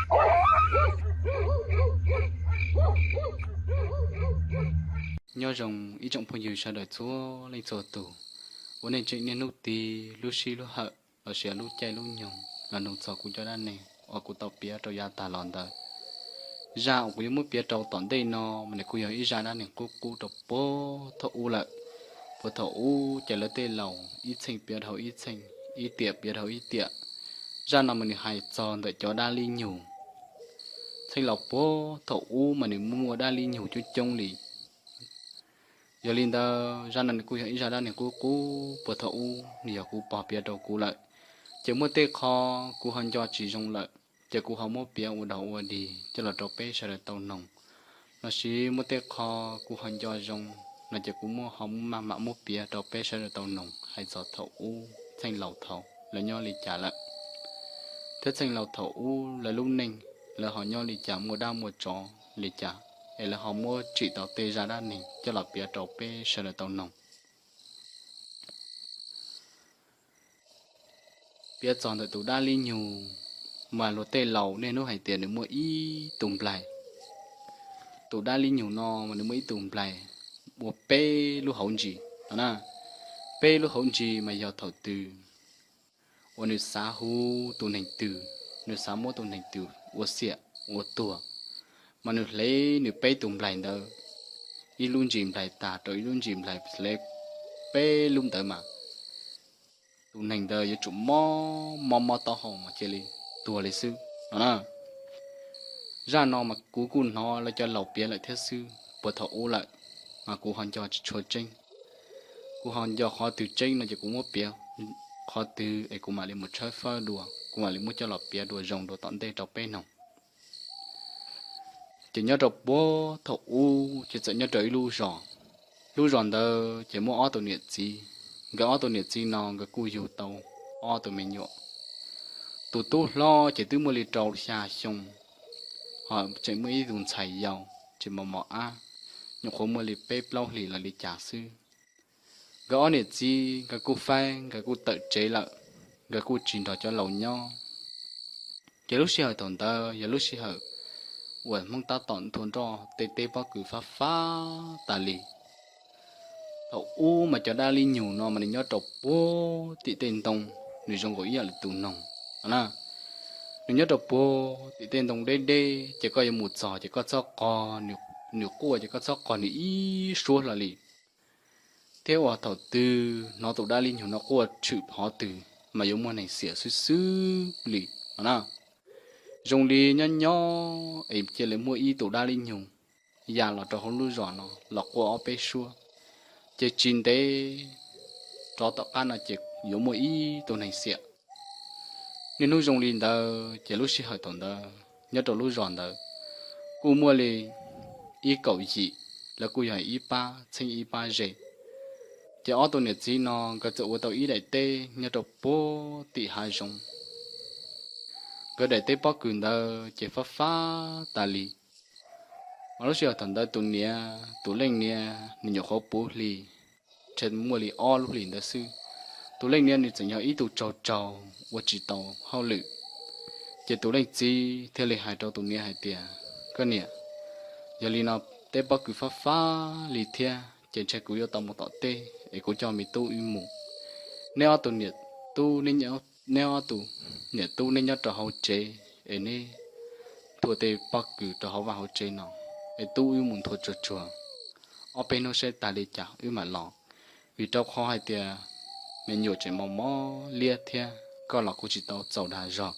Nyob zoo ib tsoom phooj ywg sawv daws txhua leej txhua tus, ua nej tseem niaj hnub tig lub sij lub hawm los sis lub caij lub nyoog los nug txog kuv cov dab neeg uas kuv tau piav rau yav tag los ntawd. Zaj uas kuv yuav muab piav rau tom ntej no mas nws kuj yog ib zaj dab neeg qub qub rau puag thaum ub lawm. Puag thaum ub ces lawv tej laus ib txheej piav dhau ib txheej, ib tiam piav dhau ib tiam. Zaj no mas nws hais txog ntawm cov dab li nyug. Txheej laus puag thaum ub mas nws muaj dab li nyug coob coob li. Yog li ntawd zaj no nws kuj yog ib zaj dab neeg qub qub puag thaum ub, nws yog kuv pog piav rau kuv lawm. Ces muaj tej qho kuv ho nco tsis zoo lawm, ces kuv ho muab piav ua dog ua dig coj los rau peb sawv daws tau noog, los sis muaj tej qho kuv ho nco zoo no ces kuv muab ho maj mam muab piav rau peb sawv daws tau noog hais txog thaum ub txheej laus thaum ub lawv nyob li cas lawm, thiab txheej laus thaum ub lawv lub neej lawv ho nyob li cas, muaj dab muaj tsov li cas, es lawv ho muab tsim tau tej zaj dab neeg coj los piav rau peb sawv daws tau noog. Piav txog ntawm tus dab li nyug, mas luag tej laus niaj hnub hais tias nws muaj ib tug nplaig. Tus dab li nyug no mas nws muaj ib tug nplaig ua peb lub hauv ntsis no na. Peb lub hauv ntsis mas yog thaum twg uas nws xav hu tus neeg twg, nws xav muab tus neeg twg ua xiam ua tuag, mas nws hle nws peb tus nplaig ntawd, ib lub ntsis nplaig tag rau ib lub ntsis nplaig hle peb lub ntawd mas tus neeg ntawd yuav tsum mob mob mob taub hau mas cia li tuag li xwb no na. Zaj no mas kuv kuj hnov lawv cov laus piav lawm thiab xwb, puag thaum ub lawm, mas kuv ho nco tsis tshua tseeb. Kuv ho nco qhov twg tseeb no ces kuv muab piav qhov twg es kuv mam li mus tshawb fawb dua, kuv mam li muab coj los piav dua zoo dua tom ntej rau peb noog. Ces nyob rau puag thaum ub ces txawm nyob rau ib lub zos. Lub zos ntawd ces muaj ob tug niam txiv. Nkawd ob tug niam txiv no nkawd kuj yug tau ob tug me nyuam. Tus tub hlob ces twb muaj li rau xya xyoo, ho tseem muaj ib tug ntxhais yau tsis mos mos ab, nyuam qhuav muaj li peb plaub hlis los li cas xwb. Nkawd ob niam txiv nkawd kuj faib, nkawd kuj tawm tsev lawm, nkawd kuj tsis nrog cov laus nyob. Ces lub sij hawm thaum ntawd yog lub sij hawm uas Hmoob tab tom nthua nroj tej teb pob kws fab fab tas li. Thaum ub mas cov dab li nyug no mas nws nyob rau puag tim tej ntoo, nws zoo nkaus ib yam li tus noog no na. Nws nyob rau puag tim tej ntoo deb deb, ces koj yuav mus txog ces koj txhob qog nws quaj, ces koj txhob qog nws ib suab hlo li. Thiab uas thaum twg hnov tus dab li nyug no quaj tshwm hov twg mas yuav muaj neeg xiam xwb xwb li no na. Zoo li nyob nyob es cia li muaj ib tus dab li nyug ya los rau hauv lub zos no los quaj ob peb suab, ces tsis ntev rov tom qab no ces yuav muaj ib tug neeg xiam. Niaj hnub zoo li ntawd ces lub sij hawm thaum ntawd nyob rau lub zos ntawd kuj muaj li ib kaum yim, lawv kuj yog ib pab txheeb ib pab ze. Ces ob tug niam txiv no nkawd txawm ua tau ib daim teb nyob rau puag tim hav zoov. Nkawd daim teb pob kws ntawd ces fab fab tas li. Mas lub sij hawm thaum ntawd tus niam, tus leej niam nws nyuam qhuav puv hli, ntshe muaj li ob lub hlis ntawd xwb. Tus leej niam nws tseem yog ib tug tsaug tsaug ua tsis tau hauj lwm. Ces tus leej txiv thiaj li hais rau tus niam hais tias, koj niam, yog li no teb pob kws fab fab li thiab ces ntshe kuv yuav tau mus tom teb es kuv coj me tub wb mus. Neb ob tug niam tub, neb ob tug niam tub neb nyob rau hauv tsev es neb nthua tej pob kws rau hauv vaj hauv tsev no, es tub wb mus nthua tsuag tsuag ob peb hnub saib tag li cas wb mam los. Vim rau qhov hais tias me nyuam tseem mos mos liab thiab koj los kuj tsis tau txaus dag zog,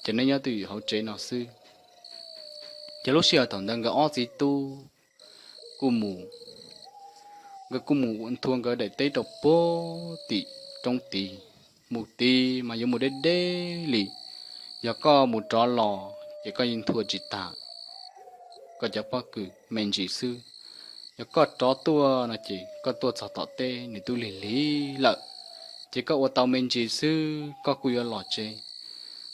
ces neb nyob twj ywm hauv tsev no xwb. Ces lub sij hawm thaum ntawd nkawd ob txiv tub kuj mus, nkawd kuj mus nthua nkawd daim teb rau puag tim roob tid. Mus tid mas yuav mus deb deb li, yog koj mus rov los ces koj yeej nthua tsis tag koj cov pob kws, me ntsis xwb. Yog koj rov tuaj no ces koj tuaj txog tom teb nws twb lig lig lawm, ces koj ua tau me ntsis xwb koj kuj yuav los tsev.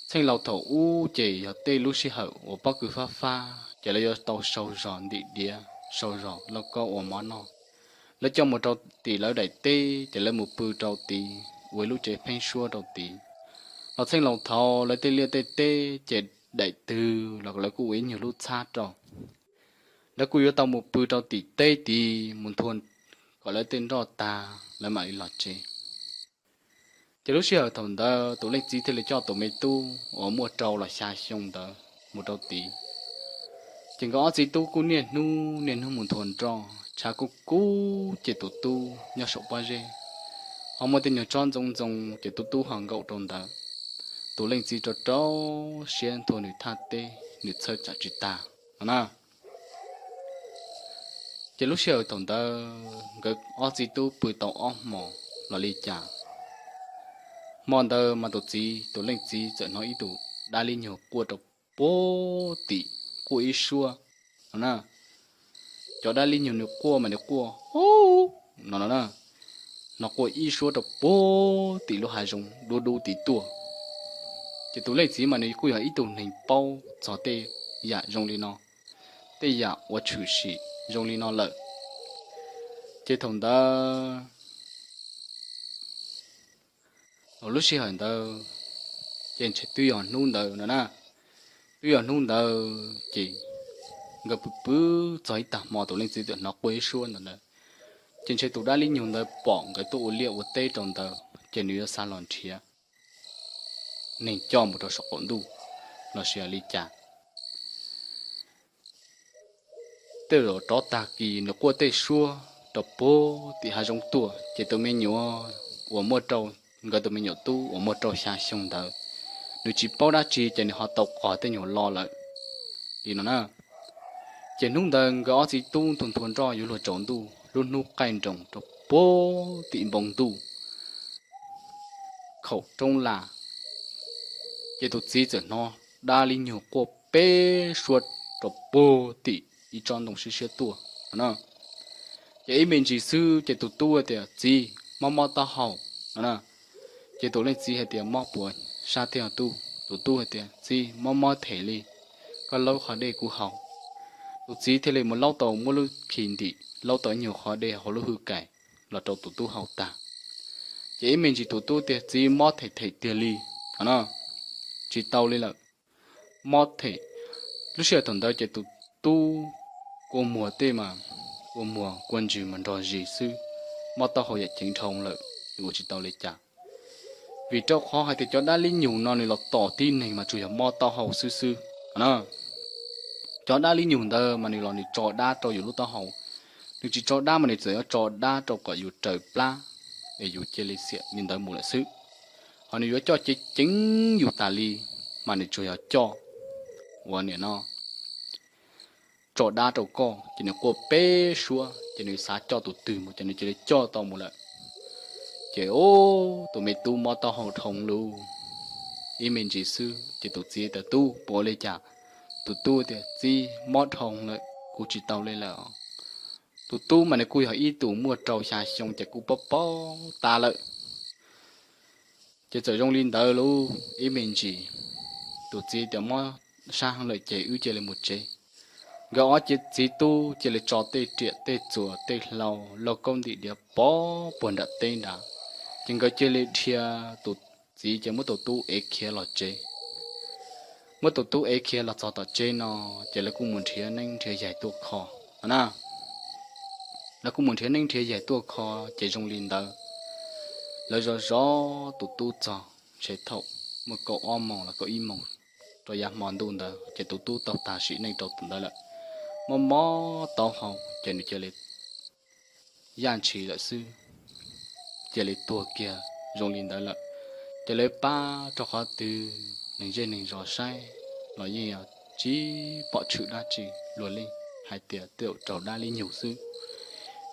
Txheej laus thaum ub ces yog tej lub sij hawm uas pob kws fab fab ces lawv yuav tau sau zog ntim diav, sau zog lauj kaub ua mov noj. Lawv coj mus rau tim lawv daim teb ces lawv mus pw rau tid, ua ib lub tsev pheeb suab rau tid. Los txheej laus thaud lawv tej liaj tej teb ces daim twg los lawv kuj ua ib nyuag lub txhab rau. Lawv kuj yuav tau mus pw rau tim teb tid mus nthua kom lawv tej nroj tag lawv mam li los tsev. Ces lub sij hawm thaum ntawd tus leej txiv thiaj li coj tus me tub uas muaj rau los xya xyoo ntawd mus rau tid. Ces nkawd ob txiv tub kuj niaj hnub niaj hnub mus nthua nroj, tshav kub kub ces tus tub nyob saum pob zeb, ho muaj tej nyuag tsob ntxoov ntxoo ces tus tub ho nkaum rau ntawd. Tus leej txiv rau rau siab nthua nws thaj teb, nws txhawj tsam tsis tag no na. Ces lub sij hawm thaum ntawd nkawd ob txiv tub pw tau ob hmos los li cas, hmo ntawd mas tus txiv, tus leej txiv txawm hnov ib tug dab li nyuag quaj rau puag tim, quaj ib suab no na. Cov dab li nyuag nws quaj mas nws quaj no no na, hnov quaj ib suab rau puag tim lub hav zoov dub dub tid tuaj. Ces tus leej txiv mas nws kuj yog ib tug neeg paub txog tej yam zoo li no, tej yam uas tshwm sim zoo li no lawm. Ces thaum ntawd lub sij hawm ntawd ces ntshe twb yog hnub ntawd no na, twb yog hnub ntawd ces nkawd pw pw txog ib tag hmo tus leej txiv txawm hnov quaj ib suab ntawd ntawd. Ces ntshe tus dab li nyuag ntawd pom nkawd tuaj ua liaj ua teb rau ntawd ces nws yuav xav los nrhiav neeg coj mus rau saum qaum ntuj los sis li cas. Tej zaum rov tag kis nws quaj tej suab rau puag tim hav zoov tuaj ces tus me nyuam uas muaj rau, nkawd tus me nyuam tub uas muaj rau xya xyoo ntawd, nws tsis paub dab tsi ces nws ho tau qog tej nyuag lo lawm li no na. Ces hnub ntawd nkawd ob txiv tub nthua nthua nroj yuav luag tsaus ntuj, lub hnub qaij nroos rau puag tim npoo ntuj khaum roob las, ces tus txiv txawm hnov dab li nyuag quaj peb suab rau puag tim ib tsob ntoo siab siab tuaj no na. Ces ib me ntsis xwb ces tus tub tias, Txiv, mob mob taub hau no na. Ces tus leej txiv hais tias, Mob puas sab thiab tub? Tus tub hais tias, Txiv, mob mob them li, koj laub qhov dej kuv haus. Tus txiv thiaj li mus laub tau, muab lub khi ntim laub tau ib nyuag qhov dej hauv lub hwj kais los rau tus tub haus tag. Ces ib me ntsis tus tub tias, Txiv, mob them them tiag li no na, tsis tau li lawm, mob them. Lub sij hawm thaum ntawd ces tus tub kua muag tej mas, kua muag kua ntsws mas nrog zis xwb, mob taub hau yam ceev dhau lawm, ua tsis tau li cas. Vim rau qhov hais tias cov dab li nyuag no nws los tom tib neeg mas tsuas yog mob taub hau xwb xwb no na. Cov dab li nyuag ntawd mas nws los nws tso dab rau yus lub taub hau, nws tsis tso dab mas nws txawm yuav tso dab rau kom yus raws plab es yus cia li xiam li ntawd mus lawm xwb. Ho nws yuav coj ceev ceev yus tas li mas nws tsuas yog coj ua niam no tso dab rau koj ces nws quaj peb suab ces nws xav coj tus twg mus ces nws cia li coj tau mus lawm. Ces tus me tub mob taub hau dhau lawm, ib me ntsis xwb ces tus txiv tias, Tub, puas ua li cas? Tus tub tias, Txiv, mob dhau lawm, kuv tsis tau li lawm. Tus tub mas nws kuj yog ib tug muaj rau xya xyoo ces kuj paub paub tas lawm. Ces txawm zoo li ntawd lawm, ib me ntsis tus txiv tias, Mob sab heev lawm ces wb cia li mus tsev. Nkawd ob txiv tub cia li tso tej riam tej txuas tej hlau lauj kaub ntim diav pov puag nram teb nrad, ces nkawd cia li dhia, tus txiv ces muab tus tub ev khiav los tsev. Muab tus tub ev khiav los txog tom tsev no, ces lawv kuj mus nrhiav neeb nrhiav yaig tuaj kho no na. Lawv kuj mus nrhiav neeb nrhiav yaig tuaj kho, ces zoo li ntawd, lawv zov zov tus tub txog ntshe thaum muaj kaum ob moos los kaum ib moos rau yav hmo ntuj ntawd ces tus tub tau tag sim neej rau tus ntawd lawm. Mob mob taub hau ces nws cia li yaj ntshis lawm xwb, cia li tuag kiag zoo li ntawd lawm. Ces lawv pab rau qhov twg neeg zej neeg zos saib los yeej yog tsis pom tshwm dab tsi, luag yeej hais tias tej zaum raug dab li nyug xwb.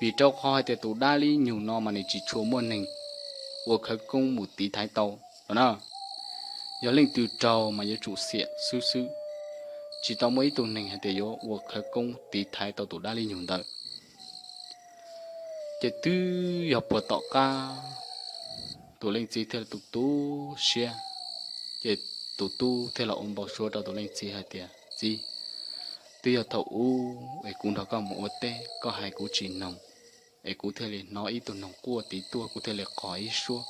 Vim rau qhov hais tias tus dab li nyug no mas nws tsis tshua muaj neeg ua khawv koob mus tiv thaiv tau no na. Yog leej twg raug mas yuav tsum xiam xwb xwb, tsis tau muaj ib tug neeg hais tias yuav ua khawv koob tiv thaiv tau tus dab li nyug ntawd. Ces twb yog puag tom qab tus leej txiv thiaj li tu tu siab, ces tus tub thiaj los ua npau suav rau tus leej txiv hais tias, Txiv, twb yog thaum ub es kuv nrog koj mus ua teb, koj hais kuv tsis noog, es kuv thiaj li hnov ib tug noog quaj tid tuaj, kuv thiaj li qog ib suab,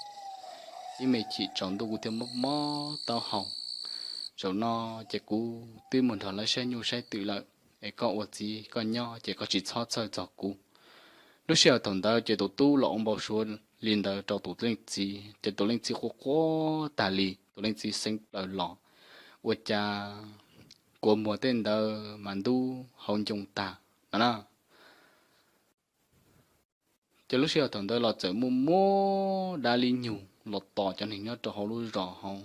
ib me chim tsaus ntuj kuv thiaj mob mob taub hau, zaum no ces kuv twb mus nrog lawv saib nyuj saib twm lawm, es koj ua txiv koj nyob ces koj tsis txhob txhawj txog kuv. Lub sij hawm thaum ntawd ces tus tub los ua npau suav li ntawd rau tus leej txiv, ces tus leej txiv quaj quaj tag li, tus leej txiv xeev plaws los, ua cas kua muag tej ntawd mas ntub hauv ncoo tag no na. Ces lub sij hawm thaum ntawd los txawm muaj muab dab li nyug los tos cov neeg nyob rau hauv lub zos hauv,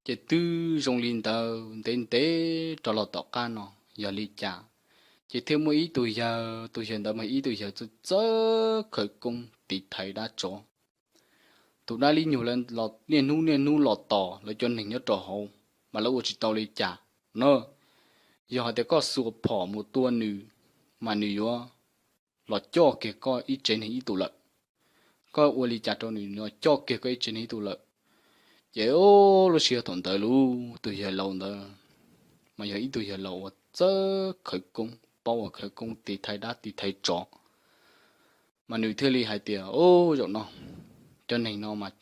ces twb zoo li ntawd ntev ntev rau los tom qab no, yog li cas ces thiaj muaj ib tug yawg, tus yawg ntawd mas ib tug yawg txawj txawj khawv koob tiv thaiv dab tsov. Tus dab li nyug niaj hnub niaj hnub los tos lawv cov neeg nyob rau hauv, mas lawv ua tsis tau li cas na. Yog hais tias koj xuas phom mus tua nws, mas nws yuav los coj kiag koj ib tsev neeg ib tug lawm. Koj ua li cas rau nws, nws los coj kiag koj ib tsev neeg ib tug lawm. Ces lub sij hawm thaum ntawd lub tug yawg laus ntawd mas yog ib tug yawg laus uas txawj khawv koob, paub ua khawv koob tiv thaiv dab tiv thaiv tsov, mas nws thiaj li hais tias, Ub, zaum no cov neeg no mas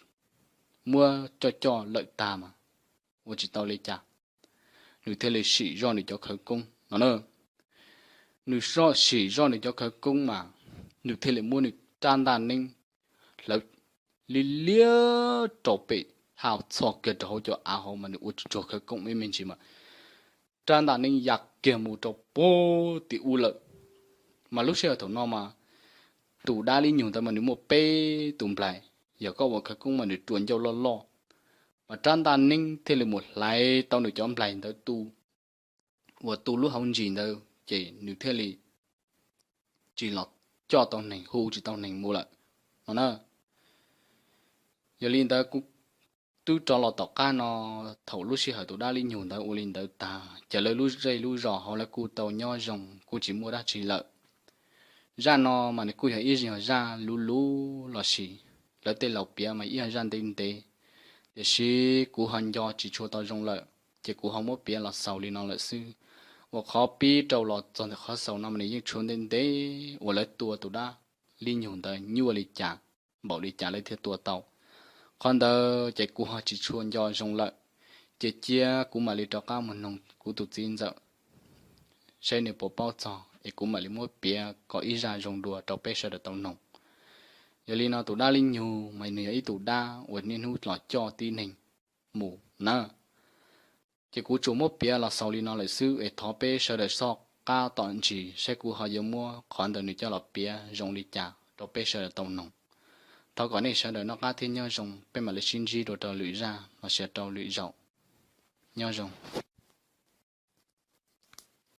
muab coj coj lawm tag mas ua tsis tau li cas. Nws thiaj li sim zoj nws cov khawv koob no na. Nws sim zoj nws cov khawv koob mas nws thiaj li muab nws rab ntaj neeb hlawv liab liab rau pem, hau txhos kiag rau hauv cov av hauv mas nws ua tsuag khawv koob me me ntsis mas rab ntaj neeb ya kiag mus rau puag tim ub lawm. Mas lub sij hawm thaum no mas tus dab li nyug ntawd mas nws muaj peb tus nplaig, yog koj ua khawv koob mas nws rua ncauj loj loj, mas rab ntaj neeb thiaj li mus hlais tau nws cov nplaig ntawd tu, uas tu lub hauv ntsis ntawd ces nws thiaj li tsis los coj tau neeg, hu tsis tau neeg mus lawm no na. Yog li ntawd kuv twb rov los tom qab no, thaum lub sij hawm tus dab li nyug ntawd ua li ntawd tag ces lawv lub zej lub zos hauv lawv kuj tau nyob zoo, kuj tsis muaj dab tsi lawm. Zaj no mas nws kuj yog ib yog zaj luv luv los sis lawv tej laus piav mas ib yog zaj ntev ntev, tiam sis kuv ho nco tsis tshua tau zoo lawm ces kuv ho muab piav los xaus li no lawm xwb. Uas qhov pib rau los txog ntawm qhov xaus no mas nws yeej tshuav ntev ntev uas lawv tua tus dab li nyug ntawd nyuaj li cas, npaum li cas lawv thiaj tua tau. Qhov ntawd ces kuv ho tsis tshua nco zoo lawm, ces cia kuv mam li rov qab mus noog kuv tus txiv ntxawm saib nws puas paub txog es kuv mam li muab piav kom ib zaj zoo dua rau peb sawv daws tau noog. Yog li no tus dab li nyug mas nws yog ib tus dab uas niaj hnub los coj tib neeg mus na. Ces kuv tsuas muab piav los xaus li no lawm xwb es thov peb sawv daws soj qab tom ntsis saib kuv ho yuav muab qhov ntawd nws coj los piav zoo li cas rau peb sawv daws tau noog. Thov kom nej sawv daws noj qab thiab nyob zoo, peb mam li sib ntsib dua rau lwm zaj los sis rau lwm zaus. Nyob zoo.